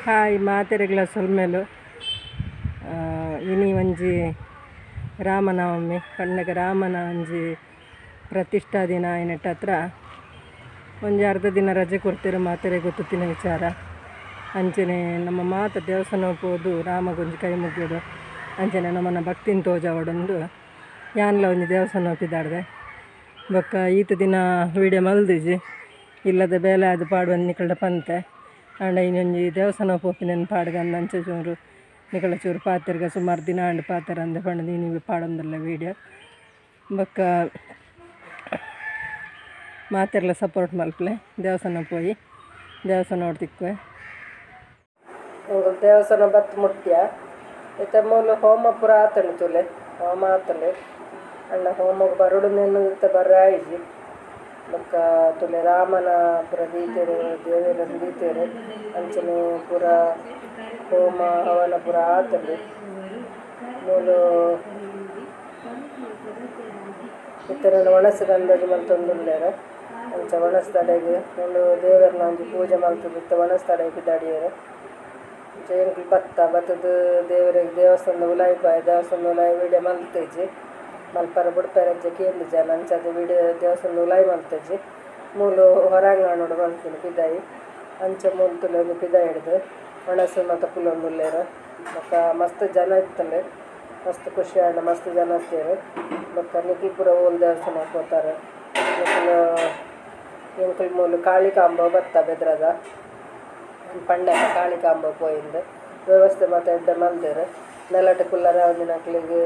Hi ಮಾತೆರೆಗ್ಲ ಸೊಲ್ಮೆಲು ಇನಿ ಒಂಜಿ ರಾಮನವಮಿ ಪನ್ನಗ ರಾಮನ ಒಂಜಿ ಪ್ರತಿಷ್ಠಾ ದಿನ ಆಯಿನಟ್ಟ ಹತ್ರ ಒಂಜಿ ಅರ್ಧ ದಿನ ರಜೆ ಕೊಡ್ತೀರ ಮಾತೆರೆ ಗೊತ್ತುತ್ತಿನ ವಿಚಾರ. ಅಂಚನೆ ನಮ್ಮ ಮಾತ ದೇವಸ್ಥಾನ ಪೋದು ರಾಮಗೊಂಜಿ ಕೈ ಮುಗಿಯೋಡು ಅಂಚನೆ ನಮ್ಮನ ಭಕ್ತಿನ ತೋಜಾವಡೊಂದು ಯಾನ್ಲ ಒಂಜಿ ದೇವಸ್ಥಾನ ಪಿದಾಡ್ದೆ. ಬೊಕ್ಕ ಈತ ದಿನ ವೀಡಿಯೋ ಮಲ್ದಿಜಿ ಇಲ್ಲದ ಬೇಲೆ ಅದು ಪಾಡುವ ನಿಕಲ್ಡ ಪಂತೆ ಆಂಡ ಇನ್ನೊಂಜಿ ದೇವಸ್ಥಾನ ಪೋಪಿನ ಪಾಡ್ಗಂದು ಅಂಚೆ ಚೂರು ನಿಕಲ್ಡ ಚೂರು ಪಾತೆರ್ಗ ಸುಮಾರು ದಿನ ಆಂಡ್ ಪಾತೆರ ಅಂದೆ ಪಂಡ ಇನಿ ಪಾಡೊಂದುಲ್ಲ ವೀಡಿಯೋ. ಬೊಕ್ಕ ಮಾತೆರ್ಲ ಸಪೋರ್ಟ್ ಮಲ್ಪಲೆ ದೇವಸ್ಥಾನ ಪೋಯಿ ದೇವಸ್ಥಾನ ತಿಕ್ಕುವೆ. ದೇವಸ್ಥಾನ ಬತ್ತು ಮುಟ್ಯ ಇತ್ತೆ ಮೂಲು ಹೋಮ ಪೂರ ಆತಂಡು ತುಲೆ ಹೋಮ ಆತಂಡು ಅಣ್ಣ ಹೋಮಗ್ ಬರೋಡು ಇತ್ತೆ ಬರ್ರಾಯಿಜಿ. ಬೊಕ್ಕ ತುಲೆ ರಾಮನ ಪೂರ ದೀತೆರು ದೇವೆರನ್ನು ದೀತೆರು ಅಂಚನೆ ಪೂರ ಹೋಮ ಹವನ ಪೂರ ಆತಂಡು. ಮೂಲು ಇತ್ತೆ ಒಣಸಿದ ಅಂದಾಜು ಮಲ್ತೊಂದುಲ್ಲೆರ್ ಅಂಚ ಒಣಸ್ದಡೆಗ್ ಮೂಲು ದೇವೆರ್ನ ಒಂಜಿ ಪೂಜೆ ಮಲ್ತುದು ಇತ್ತೆ ಒಣಸ್ದಡೆಗ್ ಪಿದಾಡಿಯೆರ್. ಅಂಚ ಎಂಕುಲು ಬತ್ತ ಬತ್ತುದು ದೇವರಿಗೆ ದೇವಸ್ಥಾನದ ಉಲಾಯಿ ಪೋಯ ದೇವಸ್ಥಾನದ ಉಲಾಯಿ ವೀಡಿಯೋ ಮಲ್ತಿಜಿ ಮಲ್ಪರ ಬುಡ್ಪೆರೆ ಅಂಚ ಕೇಂದು ಜನ ಅಂಚಾದ್ ವೀಡಿಯೋ ದೇವಸ್ಥಾನದ ಉಲಾಯಿ ಮಲ್ತಿಜಿ. ಮೂಲು ಹೊರಾಂಗಣೊಡು ಮಲ್ತಿನಿ ಪಿದಾಯಿ ಅಂಚ ಮೂಲು ತುಲೆ ಪಿದಾಯಿ ಹಿಡ್ದು ಒಣಸು ಮಾತ ಕುಲ್ಲೊಂದುಲ್ಲೆರ್. ಬೊಕ್ಕ ಮಸ್ತ್ ಜನ ಇತ್ತುಂಡು ಮಸ್ತ್ ಖುಷಿ ಆಂಡ್ ಮಸ್ತ್ ಜನ ಇತ್ತೆರ್. ಬೊಕ್ಕ ನಿಕುಲು ಪೂರ ಓಲ್ ದೇವಸ್ಥಾನ ಪೋತಾರೆ ನಿಕುಲು ಎಂಕುಲು ಮೂಲು ಕಾಳಿಕಾಂಬ ಬತ್ತ ಬೆದ್ರದ ಪಂಡೆ ಕಾಳಿಕಾಂಬ ಪೋಯಿಂದು ವ್ಯವಸ್ಥೆ ಮಾತ ಎಡ್ಡೆ ಮಲ್ದೆರ್. ನೆಲಟ್ ಕುಲ್ಲರೆ ಆವಂದಿನಕ್ಲೆಗ್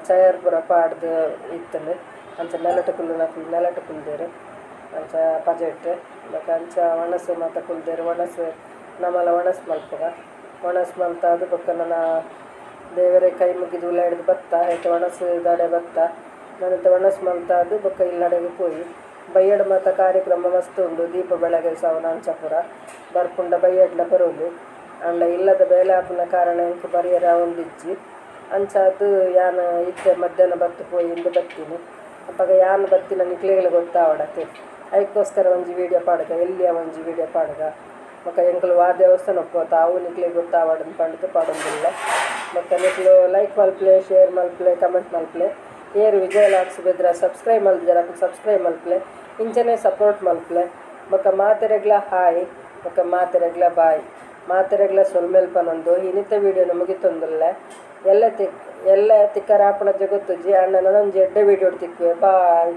ಚೇರ್ ಪೂರ ಪಾಡ್ದು ಇತ್ತುಂಡು ಅಂಚ ನೆಲಟ್ ಕುಲ್ಲುನಕುಲು ನೆಲಟ್ ಕುಲ್ದೆರ್ ಅಂಚ ಪಜೆಟ್. ಬೊಕ್ಕ ಅಂಚ ಒಣಸು ಮಾತ ಕುಲ್ದೆರ್ ಒಣಸು ನಮಲ ಒಣಸು ಮಲ್ಪುಗ ಒಣಸು ಮಲ್ತಾದ್ ಬೊಕ್ಕ ನನ ದೇವರೆ ಕೈ ಮುಗಿದು ಉಲ ಹಿಡ್ದು ಬತ್ತ ಐತೆ ಒಣಸು ದಡೆ ಬತ್ತ ನನ ಒಣಸು ಮಲ್ತಾದ್ ಬೊಕ್ಕ ಇಲ್ಲಡೆಗ್ ಪೋಯಿ. ಬಯ್ಯಡ್ ಮಾತ ಕಾರ್ಯಕ್ರಮ ಮಸ್ತ್ ಉಂಡು ದೀಪ ಬೆಳಗಿಸವನ ಅಂಚ ಪೂರ ಬರ್ಪುಂಡ ಬಯ್ಯಡ್ಲ ಬರೋಲಿ ಆಂಡ ಇಲ್ಲದ ಬೇಲೆ ಆಪುನ ಕಾರಣ ಎಂಕ್ ಬರಿಯರೆ ಆವೊಂದಿಜ್ಜಿ. ಅಂಚಾದ್ ಯಾನ್ ಇತ್ತೆ ಮಧ್ಯಾಹ್ನ ಬತ್ತು ಪೋಯಿಂದು ಬತ್ತೀನಿ ಅಪಗ ಯಾನ್ ಬತ್ತಿನ ನಿಕ್ಲೆಗ್ಲ ಗೊತ್ತಾವಡತೆ ಐಕ್ಕೋಸ್ಕರ ಒಂಜಿ ವೀಡಿಯೋ ಪಾಡ್ಗ ಎಲ್ಲಿಯ ಒಂಜಿ ವೀಡಿಯೋ ಪಾಡ್ಗ ಬೊಕ್ಕ ಎಂಕುಲು ವಾ ದೇವಸ್ಥಾನ ಪೋತ ಅವು ನಿಕ್ಲೆಗ್ ಗೊತ್ತಾವಡಂದು ಪಂಡ್ದ್ ಪಾಡೊಂದುಲ್ಲ. ಬೊಕ್ಕ ನಿಕ್ಲು ಲೈಕ್ ಮಲ್ಪಲೆ ಶೇರ್ ಮಲ್ಪಲೆ ಕಮೆಂಟ್ ಮಲ್ಪಲೆ ಏರು ವಿಜಯ ಲಾಕ್ಸ್ ಬೆದ್ರ ಸಬ್ಸ್ಕ್ರೈಬ್ ಮಲ್ದಿಜರ ಸಬ್ಸ್ಕ್ರೈಬ್ ಮಲ್ಪಲೆ ಇಂಚನೆ ಸಪೋರ್ಟ್ ಮಲ್ಪಲೆ. ಬೊಕ್ಕ ಮಾತೆರೆಗ್ಲ ಹಾಯ್ ಬೊಕ್ಕ ಮಾತೆರೆಗ್ಲ ಬಾಯ್ ಮಾತೆರೆಗ್ಲ ಸೊಲ್ಮೆಲ್ ಪನೊಂದು ಇನಿತ ವೀಡಿಯೋನ ಮುಗಿತೊಂದುಲ್ಲೆ. ಎಲ್ಲ ತಿಕ್ಕರ ಆಪುನ ಜಗತ್ತುಜಿ ಅಣ್ಣ ನನೊಂಜಿ ಎಡ್ಡೆ ವೀಡಿಯೋ ತಿಕ್ಕುವೆ. ಬಾಯ್.